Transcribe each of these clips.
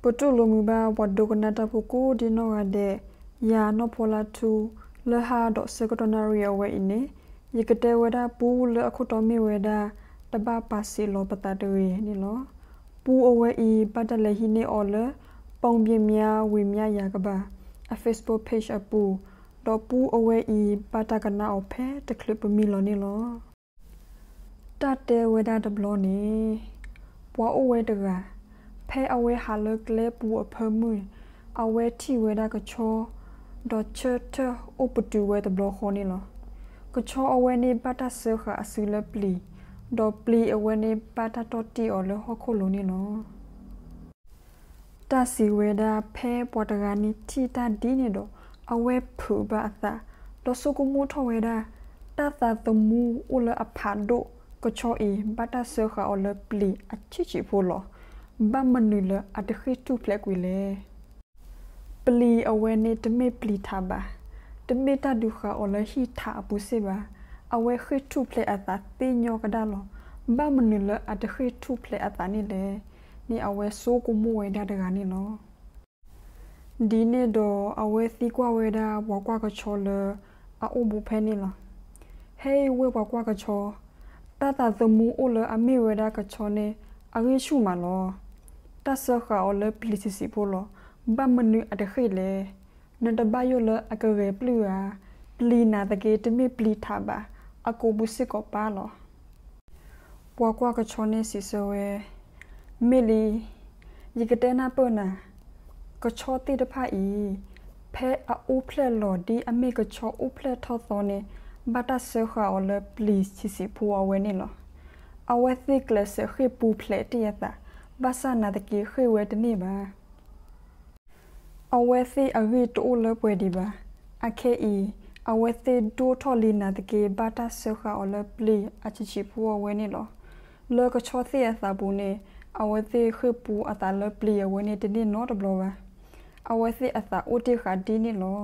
ပတူၢ်လိာ်မုာ်ဘၣ်ပှၤဒိကနၣ်တၢ်ဖိကိးဒံနီၢ်ဂၤဒဲး, ယၤနီၢ်ဖီလါထူ, လၢဟါဒီးဆၢကတီၢ်နၣ်ရံၣ်အဝဲအံၤန့ၣ်, ယကတဲဝဲဒၣ်ပူလၢအခိၣ်တီမ့ၢ်ဝဲဒၣ် တဘၣ်ပာ်စံးလီၤပသးတဂ့ၤန့ၣ်လီၤ. ပူအဝဲအံၤ ဘၣ်တၢ်လဲၤဟံးန့ၢ်အီၤလၢ ပီၣ်ဘံၣ်မၠါဝံၤမၠါယၤကဘၣ် အ Facebook page အပူၤ, ဒီးပူအဝဲအံၤ ဘၣ်တၢ်ကနၣ်အီၤဖဲတချုးပမံလီၤန့ၣ်လီၤ. တၢ်တဲဝဲဒၣ်တဘျီန့ၣ်, ပှၤအိၣ်ဝဲတဂၤ, ဖဲအဝဲဟးလၢကျဲပူၤအဖၢမုၢ်, အဝဲထံၣ်ဝဲဒၣ်ကဆီ, ဒီးဆၢထၢၣ်အိၣ်ပတုာ်ဝဲတဘျီဃီန့ၣ်လီၤ. ကဆီအဝဲန့ၣ်ဘၣ်တၢ်စၢဃာ်အစုလၢပျံၤ, ဒီးပျံၤအဝဲန့ၣ်ဘၣ်တၢ်တီၢ်တံၢ်အီၤလၢဟီၣ်ခိၣ်လိၤန့ၣ်လီၤ. တၢ်စံးဝဲဒၣ်ဖဲပှၤတဂၤန့ၣ်ထံၣ်တၢ်ဒ်န့ၣ်ဒီး, အဝဲဖုးဘၣ်အသး, ဒီးဆိကမိၣ်ထီၣ်ဝဲဒၣ်, တၢ်သးသမူအိၣ်လၢအဖးဒိၣ်, ကဆီအံၤဘၣ်တၢ်စၢဃာ်အီၤလၢပျံၤအဆံးဆံးဖိလီၤ. ဘၣ်မနုၤလၢအတဃ့ၢ်ထူၣ်ဖျဲးကွံာ်လဲၣ်. ပျံၤအဝဲန့ၣ်တမ့ၢ်ပျံၤထးဘၣ်, တမ့ၢ်တၢ်ဒုးဃာ်အီၤလၢဟံၣ်ထးအပူၤစ့ၢ်ဘၣ်. အဝဲဃ့ၢ်ထူၣ်ဖျဲးအသးသ့ညီကဒၣ်လီၤ. ဘၣ်မနုၤလၢအတဃ့ၢ်ထူၣ်ဖျဲးအသးန့ၣ်လဲၣ်န့ၣ် အဝဲဆိကမိၣ်ဝဲဒၣ်တဂၤန့ၣ်လီၤ. ဒ်န့ၣ်ဒီးအဝဲသံကွၢ်ဝဲဒၣ်ပှၤကွၢ်ကဆီလၢအအိၣ်ဘူးဖဲန့ၣ်လီၤ. ဟဲအံၤဝဲပှၤကွၢ်ကဆီ, တၢ်သးသမူအိၣ်လၢအမ့ၢ်ဝဲဒၣ်ကဆီန့ၣ် အဂံၢ်ဆူၣ်မးလီၤ. တၢ်စၢဃာ်အီၤလၢပျံၤဆံးဆံးဖိလီၤ. ဘၣ်မနုၤအတဃ့ၢ်လဲၣ်. နတဘၣ်ယိၣ်လၢအကဂဲၤပျုၢ်ဧါ. ပျံၤနာ်သက့တမ့ၢ်ပျံၤထးဘၣ်, အကိာ်ပူၤစ့ၢ်ကီးပၢ်လီၤ. ပှၤကွၢ်ကဆီန့ၣ်စံးဆၢဝဲ, မ့ၢ်လံ, ယကတဲနၢ်ပၢၢ်နၤ, ကဆီသ့ၣ်တဖၣ်အံၤ, ဖဲအအိၣ်ဖျဲၣ်လီၤဒ်အမ့ၢ်ကဆီအိၣ်ဖျဲၣ်ထီၣ်သီန့ၣ်, ဘၣ်တၢ်စၢဃာ်အီၤလၢပျံၤဆံးဆံးဖိအဝဲန့ၣ်လီၤ. အဝဲသ့ၣ်ကျဲးစၢးဃ့ၢ်ပူၤဖျဲးတ့ၢ်အသး, ဘၣ်ဆၣ်နာ်သက့ဃ့ၢ်ဝဲတန့ၢ်ဘၣ်. အဝဲသ့ၣ်အဂံၢ်တအိၣ်လၢပှဲၤဒံးဘၣ်. အခဲအံၤ, အဝဲသ့ၣ်ဒိၣ်ထီၣ်လံနာ်သက့ ဘၣ်တၢ်စၢဃာ်အီၤလၢပျံၤအဆံးဆံးဖိအဝဲန့ၣ်လီၤ. လၢကဆီသ့ၣ်အသးပူၤန့ၣ်, အဝဲသ့ၣ်ဃ့ၢ်ပူၤအသးလၢပျံၤအဝဲန့ၣ်တန့ၢ်နီတဘျီဘၣ်. အဝဲသ့ၣ်အသးအိၣ်တ့ၢ်ဃာ်ဒ်န့ၣ်လီၤ.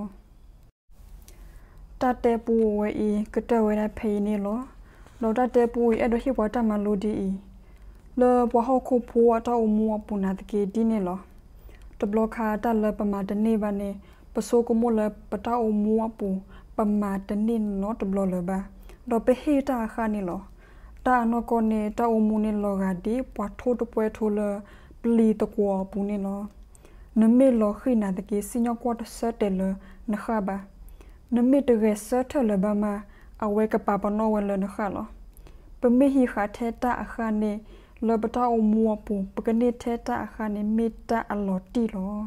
တၢ်တဲပူအဝဲအံၤ ကတၢၢ်ဝဲဒၣ်ဖဲအံၤန့ၣ်လီၤ. ဒီးတၢ်တဲပူအံၤ အဲၣ်ဒိးဟ့ၣ်ပှၤတၢ်မၤလိဒ်အံၤ, လၢပှၤဟီၣ်ခိၣ်ဖိအတၢ်အိၣ်မူအပူၤနာ်သက့ဒ်န့ၣ်လီၤ. တဘျီခါတၢ်လၢပမၤတန့ၢ်ဘၣ်န့ၣ်, ပဆိကမိၣ်လၢပတၢ်အိၣ်မူအပူၤ ပမၤတန့ၢ်နီတဘျီလၢၤဘၣ်, ဒီးပဟ့ၣ်တၢ်အဃၢ်န့ၣ်လီၤ. တၢ်အနီၢ်ကီၢ်န့ၣ် တၢ်အိၣ်မူန့ၣ်လီၤဂာ်ဒ်ပှၤထိၣ်တပှဲၤထိလၢပျံၤသကွီၤအပူၤန့ၣ်လီၤ. နမ့ၢ်လီၤဃံၤနာ်သက့ စံၣ်ညီၣ်ကွီၢ်တဆၢတဲာ်လၢနဃၢ်ဘၣ်. နမ့ၢ်တဂဲၤဆၢထၢၣ်လၢၤဘၣ်မး, အဝဲကပာ်ပနီၣ်ဝဲလၢနဃၢ်လီၤ. ပမ့ၢ်ဟံးဃာ်ထဲတၢ်အဃၢ်န့ၣ်, လၢပတၢ်အိၣ်မူအပူၤ ပကန့ၢ်ထဲတၢ်အဃၢ်န့ၣ် မ့ၢ်တၢ်အလီၤတံၢ်လီၤ.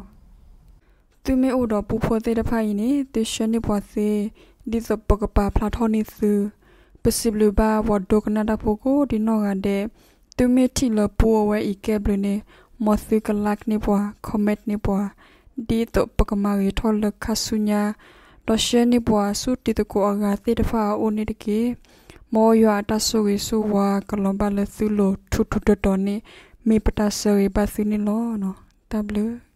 သုမ့ၢ်အိၣ်ဒီးပူဖိသ့ၣ်တဖၣ်အံၤန့ၣ် သုဆှၢန့ၢ်ပှၤသ့, ဒ်သိးပကပာ်ဖျါထီၣ်န့ၢ်သု. ပစံးဘျုးဘၣ်ပှၤဒိကနၣ်တၢ်ဖိကိးဒ်နီၢ်ဂၤဒဲး, သုမ့ၢ်ထံၣ်လၢပူအဝဲအံၤကဲဘျုးန့ၣ်, မ်သုက like န့ၢ်ပှၤ, comment န့ၢ်ပှၤ, ဒ်သိးပကမၤဂ့ၤထီၣ်လၢခါဆူညါ, ဒီးဆှၢန့ၢ်ပှၤဆူတံၤသကိးအဂၤသ့ၣ်တဖၣ်အအိၣ်န့ၣ်တက့ၢ်. မ်ယွၤအတၢ်ဆိၣ်ဂ့ၤဆိၣ်ဝါကလီၤဘၣ်လၢသုလိၤထူးထူးတီၤတီၤန့ၣ် မ့ၢ်ပတၢ်ဆၢဂ့ၤဘၣ်သုန့ၣ်လီၤ. တၢ်ဘျုး